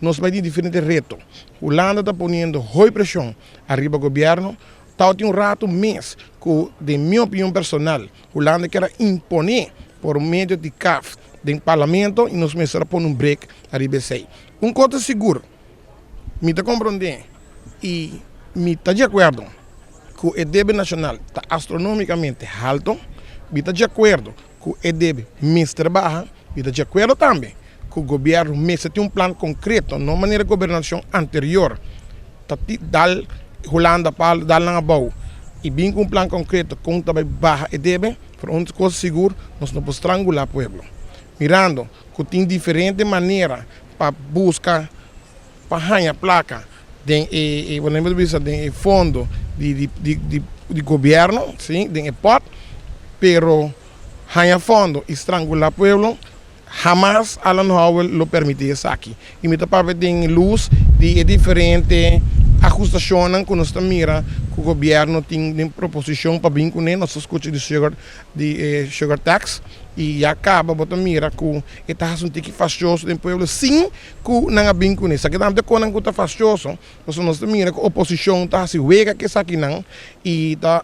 Nos bai tin diferente reto. Hulanda ta poniendo hopi preshon ariba gobièrnu. Tabatin un ratu mes ku, den mi opinion personal, Hulanda kier a imponé por medio di CAF den parlamento i nos mester a pone un brek ariba esei. Un kos ta sigur, mi ta komprondé i mi ta di akuerdo ku e debe nashonal ta astronomikamente halto. Mi ta di akuerdo ku e debe mester baha. Mi ta di akuerdo tambe ku gobièrnu mester tin un plan konkreto, no manera gobernashon anterior ta dal Hulanda palo, dal nan abou i bin ku un plan konkreto kon ta bai baha e debe. Pero un kos sigur, nos no por strangulá pueblo. Mirando ku tin diferente manera pa buska pa haña plaka den e, bo ta bisa, den e fondo di gobièrnu, si, den e pòt, pero haña fondo i strangulá pueblo, hamas Alan Howell lo permití esaki. I mi ta papia den lus di e diferente ahustashonnan ku nos ta mira ku gobièrnu tin den proposishon pa bin kuné. Nos ta skucha di sugar di e sugar tax i ya kaba bo ta mira ku e ta hasi un tiki fastioso den pueblo sin ku nan a bin kuné. Esaki tambe ta konan ku ta fastioso pasobra nos ta mira ku oposishon ta hasi wega ku esakinan i ta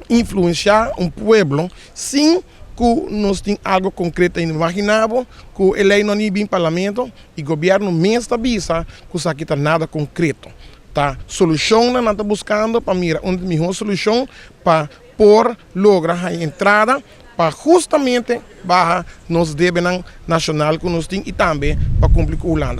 influensiá un pueblo sin ku nos tin algo konkreto ainda. Imagina bo ku e lei no a ni bin parlamento i gobièrnu mes ta bisa ku esaki ta nada konkreto. Ta solushonnan nan ta buskando pa mira un mihó solushon pa por logra haña entrada pa hustamente baha nos debenan nashonal ku nos tin i tambe pa kumpli ku Hulanda.